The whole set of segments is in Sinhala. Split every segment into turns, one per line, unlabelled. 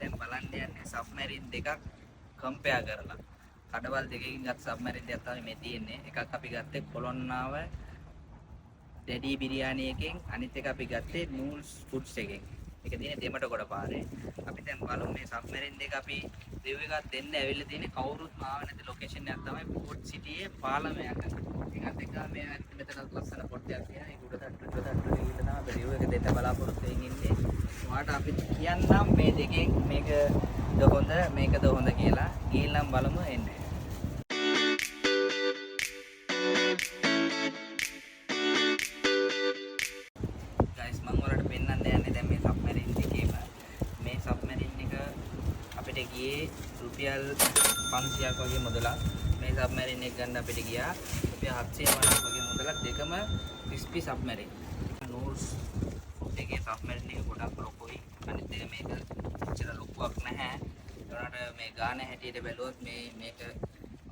දැන් බලන්න යන්නේ සබ්මැරින් දෙකක් කම්පෙයාර් කරලා. කඩවල් දෙකකින් ගත් සබ්මැරින් දෙකක් තමයි මේ තියෙන්නේ. එකක් අපි ගත්තේ කොළොන්නාව ඩැඩි බිරියානි එකෙන්, අනිත් එක අපි ගත්තේ නූල්ස් ෆුඩ්ස් එකෙන්. ඒක තියෙන්නේ දෙමටගොඩ පාරේ. අපි දැන් බලමු මේ සබ්මැරින් දෙක අපි රිව් එකක් දෙන්න ඇවිල්ලා තියෙන්නේ කවුරුත් ආවේ නැති ලොකේෂන් එකක් තමයි පෝට් සිටියේ පාලම යට. ඒකත් එක්ක මේ මෙතන ලස්සන පොට් එකක් තියෙනවා. ඒක උඩ තට්ටු උඩ තට්ටු ගිහිල්ලා තමයි අපි රිව් එක දෙන්න බලාපොරොත්තු වෙමින් ඉන්නේ. ඔයාලට අපි කියන්නම් මේ දෙකෙන් මේකද හොඳ මේකද හොඳ කියලා. ගිහිල්ලම් බලමු එන්න. ගයිස්, මම ඔයාලට පෙන්වන්න යන්නේ දැන් මේ සබ්මැරින් දෙකේම මේ සබ්මැරින් එක අපිට ගියේ රුපියල් 500ක් වගේ මුදලක්. මේ සබ්මැරින් එක ගන්න අපිට ගියා රුපියල් 750ක් වගේ මුදලක්. දෙකම ක්‍රිස්පි සබ්මැරින්. නූල්ස් ෆුඩ් එකේ සබ්මැරින් එක ගොඩක් ලොකුයි. අනිත් එක මේක එච්චර ලොකුවක් නැහැ. ඒ වුණාට මේ ගාන හැටියට බැලුවොත් මේ මේක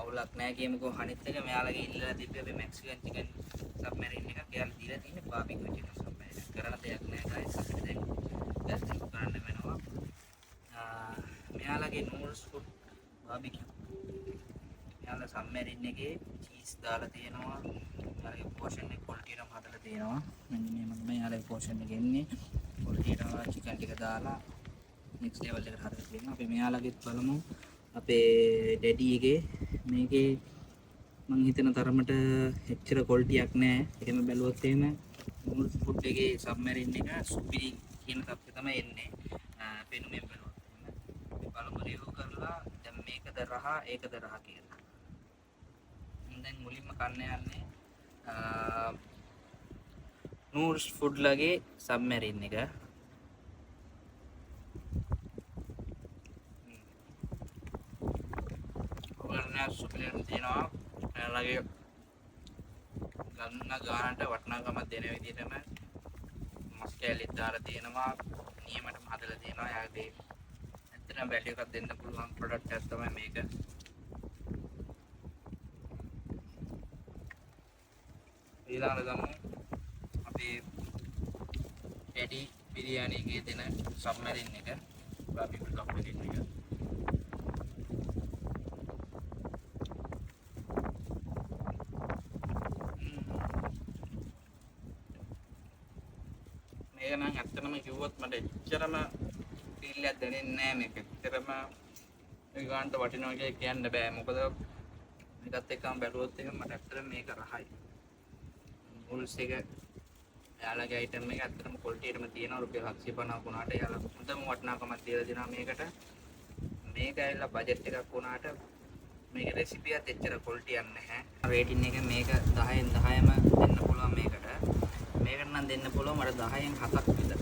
අවුලක් නෑ කියමුකෝ. අනිත් එක මෙයාලගේ ඉල්ලලා තිබ්බේ අපි මෙක්සිකන් චිකන් සබ්මැරින් එකක්. එයාලා දීලා තියෙන්නේ බාබිකියු චිකන් සබ්මැරින් එකක්. කරන දෙයක් නෑ ගයිස්, අපිට දැන් දැන් කරන්න වෙනවා. මෙයාලගේ නූල්ස් ෆුඩ් බාබිකියු මෙයාලා සබ්මැරින් එකේ චීස් දාලා තියෙනවා. මෙයාලගේ පෝෂන් එක ක්වොලිටියටම හදලා තියෙනවා. මෙන්න මෙහෙම තමයි මෙයාලගේ පෝෂන් එක එන්නේ. ක්වොලිටියටම චිකන් ටික දාලා නෙක්ස්ට් ලෙවල් එකට හදලා තියෙනවා. අපි මෙයාලගෙත් බලමු. අපේ ඩැඩි එකේ මේකේ මං හිතන තරමට එච්චර ක්වොලිටියක් නෑ. එහෙම බැලුවොත් එහෙම නූල්ස් ෆුඩ් එකේ සබ්මැරින් එක සුපිරි කියන තත්ත්වය තමයි එන්නේ. පෙනුමෙන් බැලුවොත් එහෙම. අපි බලමු රිව්යු කරලා දැන් මේකද රහ ඒකද රහ කියලා. මම දැන් මුලින්ම කන්න යන්නේ නූල්ස් ෆුඩ් ලගේ සබ්මැරින් එක. ඔයාලට සුපිරියටම තියෙනවා. එයාලගේ ගන්න ගානට වටිනාකමක් දෙන විදිහටම මස් කෑලිත් දාලා තියෙනවා. නියමටම හදලා තියෙනවා. එයාගේ ඇත්තටම වැලියු එකක් දෙන්න පුළුවන් ප්‍රොඩක්ට් එකක් තමයි මේක. ඊළඟට ගමු අපේ ඩැඩි බිරියානි එකේ දෙන සබ්මැරින් එක, බාබිකියු සබ්මැරින් එක. මේක නම් ඇත්තටම කිව්වොත් මට එච්චරම ෆීල් එකක් දැනෙන්නේ නෑ. මේක එච්චරම ඒ ගානට වටිනවා කියලා කියන්න බෑ. මොකද මේකත් එක්කම බැලුවොත් එහෙම මට ඇත්තටම මේක රහයි. නූල්ස් එක එයාලගේ අයිටම් එක ඇත්තටම ක්වොලිටියටම තියෙනවා. රුපියල් 750ක් වුණාට එයාලා හොඳම වටිනාකමක් දීලා දෙනවා මේකට. මේක ඇවිල්ලා බජට් එකක් වුණාට මේක රෙසිපියත් එච්චර ක්වොලිටියක් නැහැ. රේටින් එක මේක 10න් 10ම දෙන්න පුළුවන් මේකට. මේකට නම් දෙන්න පුළුවන් මට 10න් 7ක් විතර.